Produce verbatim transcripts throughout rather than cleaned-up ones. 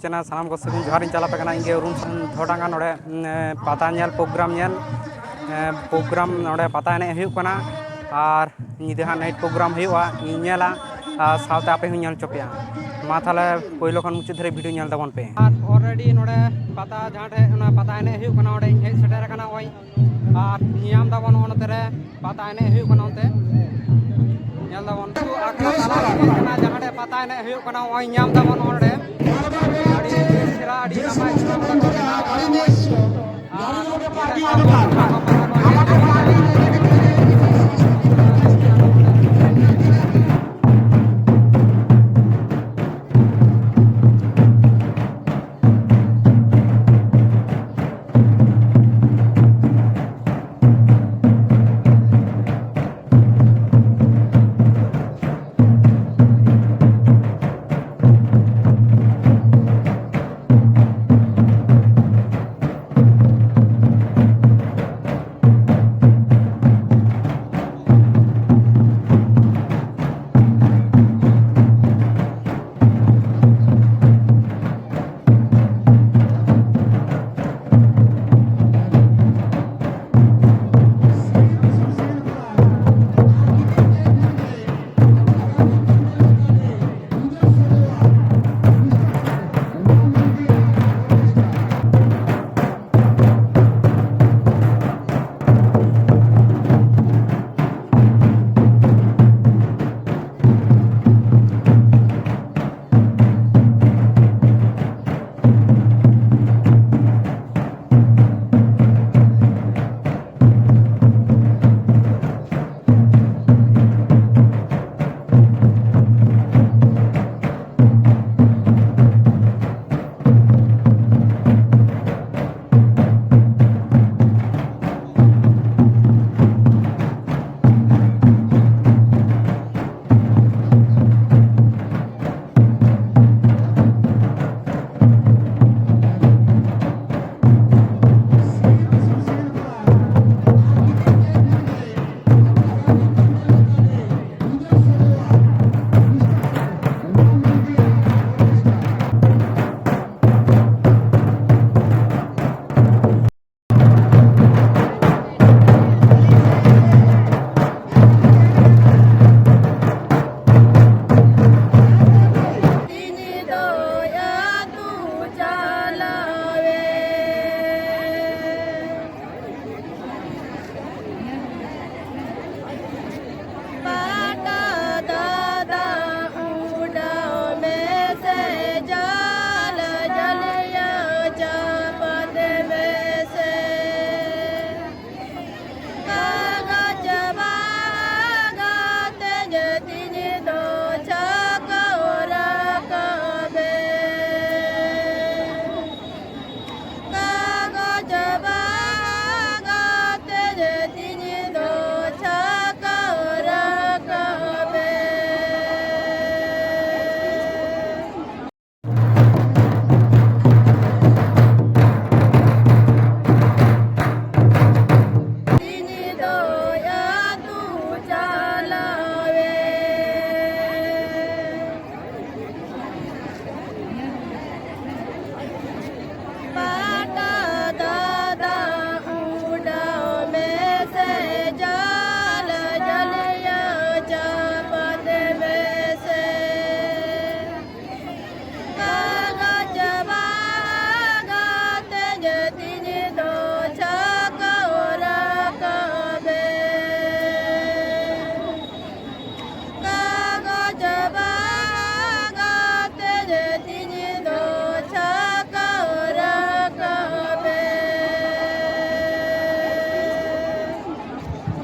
Channel ᱥᱟᱱᱟᱢ ᱠᱚ ᱥᱟᱹᱜᱩᱱ ᱡᱚᱦᱟᱨ ᱤᱧ ᱪᱟᱞᱟᱜ ᱠᱟᱱᱟ᱾ ᱤᱧ ᱜᱮ ᱚᱨᱩᱱ ᱥᱚᱨᱮᱱ ᱫᱷᱚᱰᱟᱝᱜᱟ᱾ ᱱᱚᱰᱮ, ᱩᱸ, ᱯᱟᱛᱟ ᱧᱮᱞ ᱯᱨᱳᱜᱨᱟᱢ ᱧᱮᱞ, ᱮᱸ, ᱯᱨᱳᱜᱨᱟᱢ ᱱᱚᱰᱮ ᱯᱟᱛᱟ ᱮᱱᱮᱡ ᱦᱩᱭᱩᱜ ᱠᱟᱱᱟ ᱟᱨ ᱧᱤᱫᱟᱹ ᱦᱟᱸᱜ ᱱᱟᱭᱤᱴ ᱯᱨᱳᱜᱨᱟᱢ ᱦᱩᱭᱩᱜᱼᱟ, ᱤᱧ ᱧᱮᱞᱟ ᱟᱨ ᱥᱟᱶᱛᱮ ᱟᱯᱮ ᱦᱚᱸᱧ ᱧᱮᱞ ᱦᱚᱪᱚ ᱯᱮᱭᱟ᱾ ᱢᱟ ᱛᱟᱦᱚᱞᱮ ᱯᱳᱭᱞᱳ ᱠᱷᱚᱱ ᱢᱩᱪᱟᱹᱫ ᱫᱷᱟᱹᱨᱤᱡ ᱵᱷᱤᱰᱤᱭᱳ ᱧᱮᱞ ᱛᱟᱵᱚᱱ ᱯᱮ᱾ ᱟᱨ ᱚᱞᱨᱮᱰᱤ ᱱᱚᱰᱮ ᱯᱟᱛᱟ ᱡᱟᱦᱟᱸ ᱴᱷᱮᱡ ᱚᱱᱟ ᱯᱟᱛᱟ ᱮᱱᱮᱡ ᱦᱩᱭᱩᱜ ᱠᱟᱱᱟ, ᱚᱸᱰᱮ ᱤᱧ ᱦᱮᱡ ᱥᱮᱴᱮᱨ ᱟᱠᱟᱱᱟ ᱱᱚᱜᱼᱚᱭ᱾ ᱟᱨ ᱧᱮᱞ ᱫᱟᱵᱚᱱ ᱱᱚᱜᱼᱚ ᱱᱚᱛᱮ ᱨᱮ ᱯᱟᱛᱟ ᱮᱱᱮᱡ ᱦᱩᱭᱩᱜ ᱠᱟᱱᱟ ᱚᱱᱛᱮ᱾ ᱧᱮᱞ ᱫᱟᱵᱚᱱ ᱟᱠᱷᱲᱟ ᱛᱟᱞᱟ ᱨᱮ ᱦᱩᱭᱩᱜ ᱠᱟᱱᱟ, ᱡᱟᱦᱟᱸ ᱨᱮ ᱯᱟᱛᱟ ᱮᱱᱮᱡ ᱦᱩᱭᱩᱜ ᱠᱟᱱᱟ, ᱱᱚᱜᱼᱚᱭ ᱧᱟᱢ ᱫᱟᱵᱚᱱ ᱱᱚᱰᱮ᱾ ᱟᱹᱰᱤ ᱵᱮᱥ ᱪᱮᱦᱨᱟ, ᱟᱹᱰᱤ ᱱᱟᱯᱟᱭ ᱪᱮᱦᱨᱟ ᱠᱚ ᱵᱮᱱᱟᱣ ᱠᱟᱫᱟ᱾ ᱟᱨ ᱱᱚᱰᱮ ᱠᱷᱚᱱ ᱯᱟᱛᱟ ᱠᱚ ᱮᱱᱮᱡ ᱠᱟᱱᱟ᱾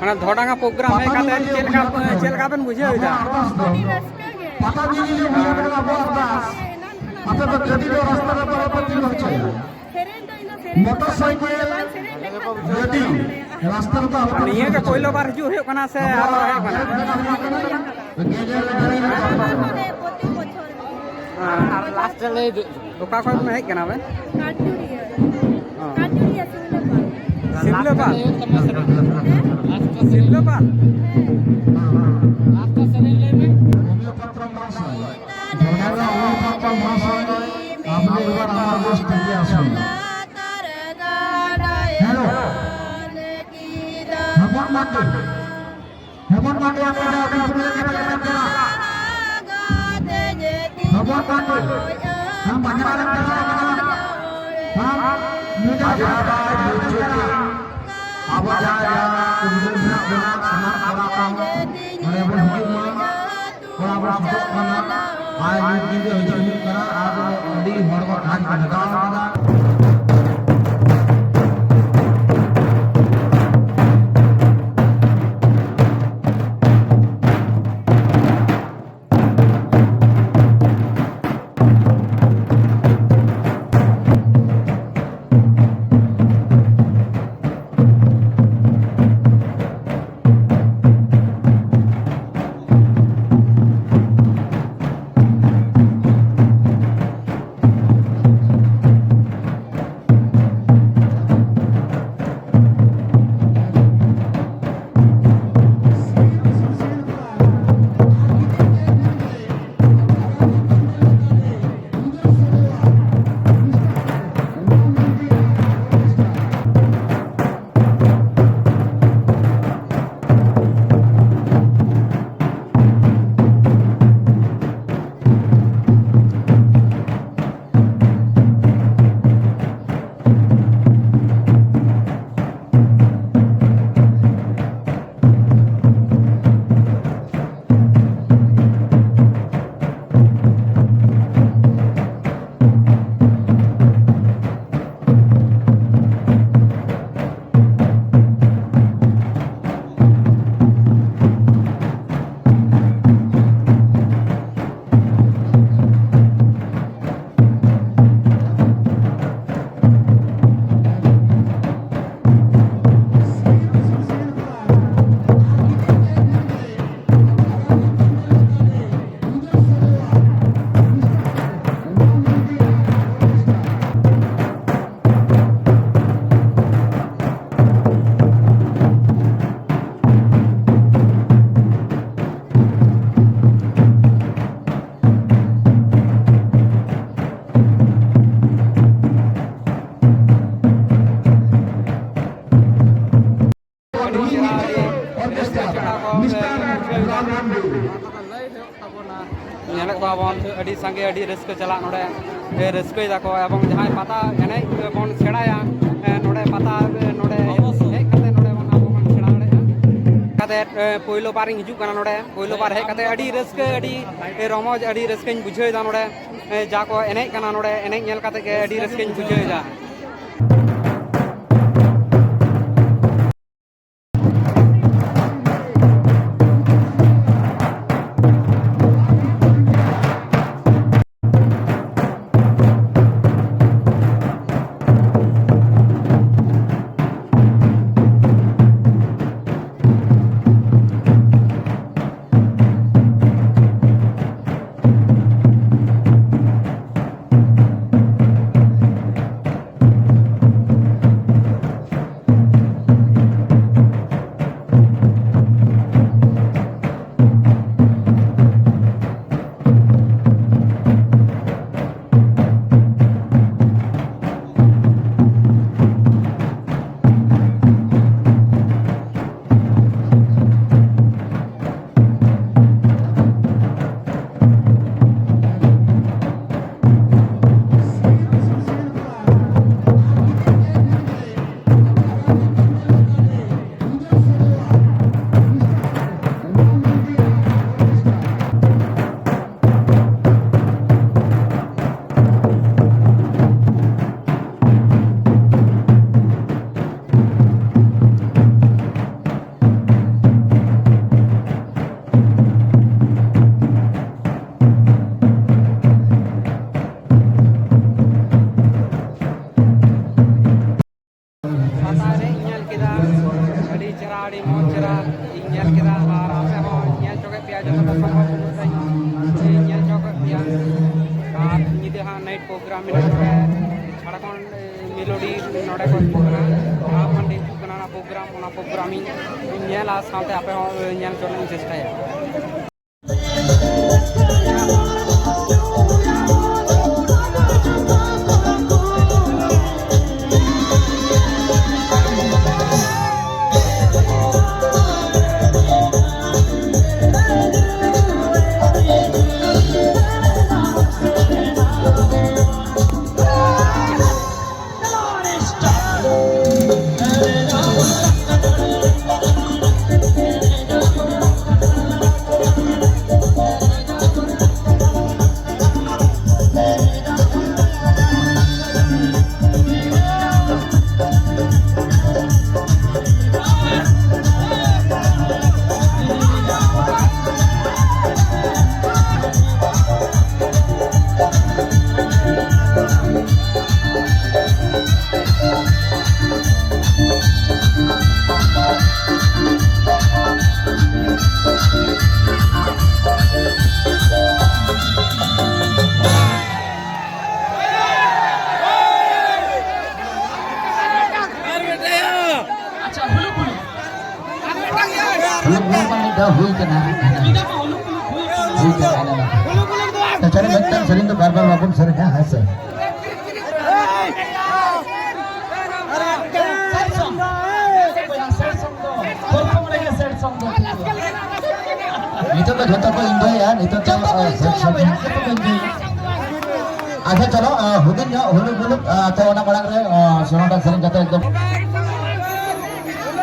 ᱚᱱᱟ ᱫᱷᱚᱰᱟᱝᱜᱟ ᱯᱨᱳᱜᱨᱟᱢ ᱦᱮᱡ ᱠᱟᱛᱮ ᱪᱮᱫ ᱞᱮᱠᱟ, ᱪᱮᱫ ᱞᱮᱠᱟ ᱵᱮᱱ ᱵᱩᱡᱷᱟᱹᱣ ᱮᱫᱟ? ᱟᱹᱰᱤ ᱨᱟᱹᱥᱠᱟᱹ ᱜᱮ᱾ ᱯᱟᱛᱟ ᱧᱮᱞ ᱦᱤᱡᱩᱜ ᱦᱩᱭ ᱟᱠᱟᱱᱟ ᱟᱵᱚᱣᱟᱜ ᱫᱟᱥ᱾ ᱟᱯᱮ ᱫᱚ ᱜᱟᱹᱰᱤ ᱫᱚ ᱨᱟᱥᱛᱟ ᱨᱮ ᱵᱟᱯᱮ ᱛᱤᱸᱜᱩ ᱦᱚᱪᱚᱭᱟ᱾ ᱥᱮᱨᱮᱧ ᱫᱚ ᱤᱧ ᱫᱚ ᱥᱮᱨᱮᱧ ᱫᱚ ᱢᱚᱴᱚᱨ ᱥᱟᱭᱠᱮᱞ, ᱵᱟᱝ ᱥᱮᱨᱮᱧ ᱞᱮᱠᱷᱟᱱ ᱜᱟᱹᱰᱤ, ᱨᱟᱥᱛᱟ ᱨᱮᱫᱚ ᱟᱞᱚ ᱯᱮ ᱱᱤᱭᱟᱹ ᱜᱮ ᱛᱤᱸᱜᱩ ᱯᱳᱭᱞᱳ ᱦᱚᱪᱚᱭᱟ᱾ ᱵᱟᱨ ᱦᱤᱡᱩᱜ ᱦᱩᱭᱩᱜ ᱠᱟᱱᱟ ᱥᱮ ᱟᱨᱚ ᱦᱮᱡ ᱠᱟᱱᱟ? ᱜᱮᱡᱮᱨ ᱜᱟᱹᱰᱤ ᱨᱮ ᱯᱨᱚᱛᱮᱠ ᱵᱚᱪᱷᱚᱨ᱾ ᱟᱨ ᱞᱟᱥᱴ ᱨᱮ ᱞᱟᱹᱭ ᱫᱩ᱾ ᱚᱠᱟ ᱠᱷᱚᱱ ᱵᱮᱱ ᱦᱮᱡ ᱠᱟᱱᱟ ᱵᱮᱱ? ᱠᱟᱴᱩᱲᱤᱭᱟᱹ᱾ ᱚ᱾ ᱠᱟᱴᱩᱲᱤᱭᱟᱹ ᱥᱤᱢᱞᱟᱹᱯᱟᱲ᱾ ᱥᱤᱢᱞᱟᱹᱯᱟᱲ? ᱞᱟᱥᱴ ᱥᱤᱢᱞᱟᱹᱯᱟᱲ? ᱦᱮᱸ᱾ ᱞᱟᱥᱴ ᱥᱮᱨᱮᱧ ᱞᱟᱹᱭ ᱢᱮ᱾ ᱚᱢᱤᱭᱚ ᱯᱟᱛᱨᱟ ᱢᱚᱦᱟᱥᱚᱭ, ᱡᱚᱱᱚᱜᱟ ᱚᱢᱤᱭᱚ ᱯᱟᱛᱨᱟ ᱢᱚᱦᱟᱥᱚᱭ, আপনি এবার আমার গোষ্ঠীতে আসুন। হ্যালো। হ্যাঁ, বল, বল, বল। ᱦᱚᱯᱚᱱ ᱢᱟᱱᱰᱤ, ᱦᱚᱯᱚᱱ ᱢᱟᱱᱰᱤ, ᱟᱯᱮ ᱫᱚ ᱟᱹᱰᱤ ᱯᱩᱨᱟᱹ ᱜᱮᱯᱮ ᱮᱱᱮᱡ ᱠᱟᱱᱟ᱾ ᱦᱚᱯᱚᱱ ᱢᱟᱱᱰᱤ, ᱟᱢ ᱵᱟᱡᱟᱨ ᱨᱮᱢ ᱪᱟᱞᱟᱣ ᱠᱟᱱᱟ? ᱟᱢ ᱧᱤᱫᱟᱹ ᱟᱵᱚ ᱡᱟᱦᱟᱸ ᱡᱟᱦᱟᱸ ᱩᱫᱽᱜᱟᱹᱣ ᱢᱮᱱᱟᱜ ᱵᱚᱱᱟ, ᱥᱟᱱᱟᱢ ᱠᱚᱲᱟ ᱠᱚ ᱱᱚᱰᱮ ᱵᱚᱱ ᱦᱤᱡᱩᱜ ᱢᱟ᱾ ᱠᱚᱲᱟ ᱵᱚᱱ ᱥᱮᱴᱮᱨᱚᱜ ᱠᱟᱱᱟ᱾ ᱟᱨ ᱢᱤᱫ ᱫᱤᱱ ᱫᱚ ᱦᱤᱡᱩᱜ ᱦᱩᱭᱩᱜ ᱠᱟᱱᱟ᱾ ᱟᱨ ᱟᱹᱰᱤ ᱦᱚᱲ ᱠᱚ ᱴᱷᱟᱠ ᱠᱚ ᱞᱟᱜᱟᱣ ᱠᱟᱫᱟ᱾ ᱧᱮᱞᱮᱫ ᱠᱚᱣᱟ ᱵᱚᱱ ᱟᱹᱰᱤ ᱥᱟᱸᱜᱮ, ᱟᱹᱰᱤ ᱨᱟᱹᱥᱠᱟᱹ ᱪᱟᱞᱟᱜ ᱱᱚᱰᱮ, ᱮ, ᱨᱟᱹᱥᱠᱟᱹᱭ ᱫᱟᱠᱚ᱾ ᱮᱵᱚᱝ ᱡᱟᱦᱟᱸᱭ ᱯᱟᱛᱟ ᱮᱱᱮᱡ ᱵᱚᱱ ᱥᱮᱬᱟᱭᱟ, ᱮ, ᱱᱚᱰᱮ ᱯᱟᱛᱟ, ᱮ, ᱱᱚᱰᱮ ᱦᱮᱡ ᱠᱟᱛᱮ ᱱᱚᱰᱮ ᱵᱚᱱ, ᱟᱵᱚ ᱵᱚᱱ ᱥᱮᱬᱟ ᱫᱟᱲᱮᱭᱟᱜᱼᱟ᱾ ᱠᱟᱛᱮ, ᱮ, ᱯᱳᱭᱞᱳ ᱵᱟᱨᱤᱧ ᱦᱤᱡᱩᱜ ᱠᱟᱱᱟ ᱱᱚᱰᱮ, ᱯᱳᱭᱞᱳ ᱵᱟᱨ ᱦᱮᱡ ᱠᱟᱛᱮ ᱟᱹᱰᱤ ᱨᱟᱹᱥᱠᱟᱹ, ᱟᱹᱰᱤ, ᱮ, ᱨᱚᱢᱚᱡᱽ, ᱟᱹᱰᱤ ᱨᱟᱹᱥᱠᱟᱹᱧ ᱵᱩᱡᱷᱟᱹᱣ ᱮᱫᱟ ᱱᱚᱰᱮ, ᱮ, ᱡᱟ ᱠᱚ ᱮᱱᱮᱡ ᱠᱟᱱᱟ ᱱᱚᱰᱮ, ᱮᱱᱮᱡ ᱧᱮᱞ ᱠᱟᱛᱮ ᱜᱮ ᱟᱹᱰᱤ ᱨᱟᱹᱥᱠᱟᱹᱧ ᱵᱩᱡᱷᱟᱹᱣ ᱮᱫᱟ᱾ ᱯᱟᱛᱟ ᱮᱱᱮᱡ ᱤᱧ ᱧᱮᱞ ᱠᱮᱫᱟ, ᱟᱹᱰᱤ ᱪᱮᱦᱨᱟ, ᱟᱹᱰᱤ ᱢᱚᱡᱽ ᱪᱮᱦᱨᱟ ᱤᱧ ᱧᱮᱞ ᱠᱮᱫᱟ᱾ ᱟᱨ ᱟᱯᱮ ᱦᱚᱸ ᱧᱮᱞ ᱦᱚᱪᱚ ᱠᱮᱫ ᱯᱮᱭᱟ, ᱡᱚᱛᱚ ᱠᱚ ᱥᱚᱢᱵᱷᱚᱵ ᱧᱮᱞ ᱦᱚᱪᱚ ᱠᱮᱫ ᱯᱮᱭᱟ᱾ ᱟᱨ ᱧᱤᱫᱟᱹ ᱦᱟᱸᱜ ᱱᱟᱭᱤᱴ ᱯᱨᱳᱜᱨᱟᱢ ᱢᱮᱱᱟᱜᱼᱟ ᱱᱚᱰᱮ ᱡᱷᱟᱲᱠᱷᱚᱸᱰ ᱢᱮᱞᱳᱰᱤ ᱱᱚᱰᱮ ᱠᱚ ᱦᱤᱡᱩᱜ ᱠᱟᱱᱟ, ᱨᱟᱢ ᱢᱟᱱᱰᱤ ᱦᱤᱡᱩᱜ ᱠᱟᱱᱟ, ᱚᱱᱟ ᱯᱨᱳᱜᱨᱟᱢ, ᱚᱱᱟ ᱯᱨᱳᱜᱨᱟᱢ ᱤᱧ ᱧᱮᱞᱟ, ᱥᱟᱶᱛᱮ ᱟᱯᱮ ᱦᱚᱸ ᱧᱮᱞ ᱦᱚᱪᱚ ᱨᱮᱱᱟᱜ ᱤᱧ ᱪᱮᱥᱴᱟᱭᱟ᱾ ᱦᱩᱞᱩᱠ ᱦᱩᱞᱩᱠ ᱢᱟ ᱢᱤᱫ ᱫᱷᱟᱣ ᱦᱩᱭ ᱠᱟᱱᱟ᱾ ᱦᱩᱭ ᱠᱟᱱᱟ, ᱦᱩᱭ ᱠᱟᱱᱟ᱾ ᱛᱚ ᱪᱚᱞᱚ, ᱢᱤᱫᱴᱟᱝ ᱥᱮᱨᱮᱧ ᱫᱚ ᱵᱟᱨ ᱵᱟᱨ ᱵᱟᱵᱚᱱ ᱥᱮᱨᱮᱧᱟ, ᱦᱮᱸ ᱥᱮ? Sad song᱾ Sad song ᱫᱚ, ᱯᱨᱚᱛᱷᱚᱢ ᱨᱮᱜᱮ sad song ᱫᱚ᱾ ᱱᱤᱛᱚᱜ ᱫᱚ ᱡᱷᱚᱛᱚ ᱠᱚ enjoyᱟ, ᱱᱤᱛᱚᱜ ᱫᱚ, ᱡᱚᱛᱚ ᱠᱚ ᱟᱨ, sad enjoyᱟ song᱾ ᱵᱚᱭᱦᱟ, ᱡᱚᱛᱚ ᱠᱚ enjoyᱟ᱾ ᱟᱪᱪᱷᱟ, ᱪᱚᱞᱚ, ᱟ, ᱦᱩᱰᱤᱧ ᱧᱚᱜ, ᱦᱩᱞᱩᱠ ᱦᱩᱞᱩᱠ, ᱟ, ᱛᱚ ᱚᱱᱟ ᱢᱟᱲᱟᱝ ᱨᱮ, ᱟ, ᱥᱮᱨᱮᱧ ᱠᱟᱛᱮ ᱮᱠᱫᱚᱢ᱾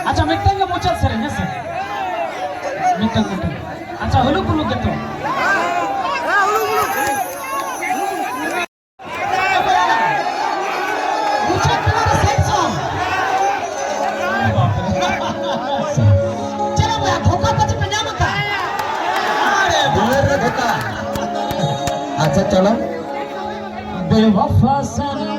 ᱟᱪᱪᱷᱟ, ᱢᱤᱫᱴᱟᱝ ᱜᱮ ᱢᱩᱪᱟᱹᱫ ᱥᱮᱨᱮᱧ, ᱦᱮᱸ ᱥᱮ? ᱢᱤᱫᱴᱟᱝ, ᱢᱤᱫᱴᱟᱝ᱾ ᱟᱪᱪᱷᱟ, ᱦᱩᱞᱩᱠ ᱦᱩᱞᱩᱠ ᱜᱮᱛᱚ᱾ ᱢᱩᱪᱟᱹᱫ ᱵᱮᱲᱟ ᱨᱮ sad song᱾ ᱪᱮᱫ ᱮᱢ ᱞᱟᱹᱭᱟ, ᱫᱷᱳᱠᱟ ᱯᱟᱪᱮ ᱯᱮ ᱧᱟᱢ ᱟᱠᱟᱫ? ᱫᱩᱣᱟᱹᱨ ᱨᱮ ᱫᱷᱳᱠᱟ᱾ ᱟᱪᱪᱷᱟ, ᱪᱚᱞᱚ᱾ ᱵᱮᱣᱟᱯᱷᱟ ᱥᱟᱱᱟᱢ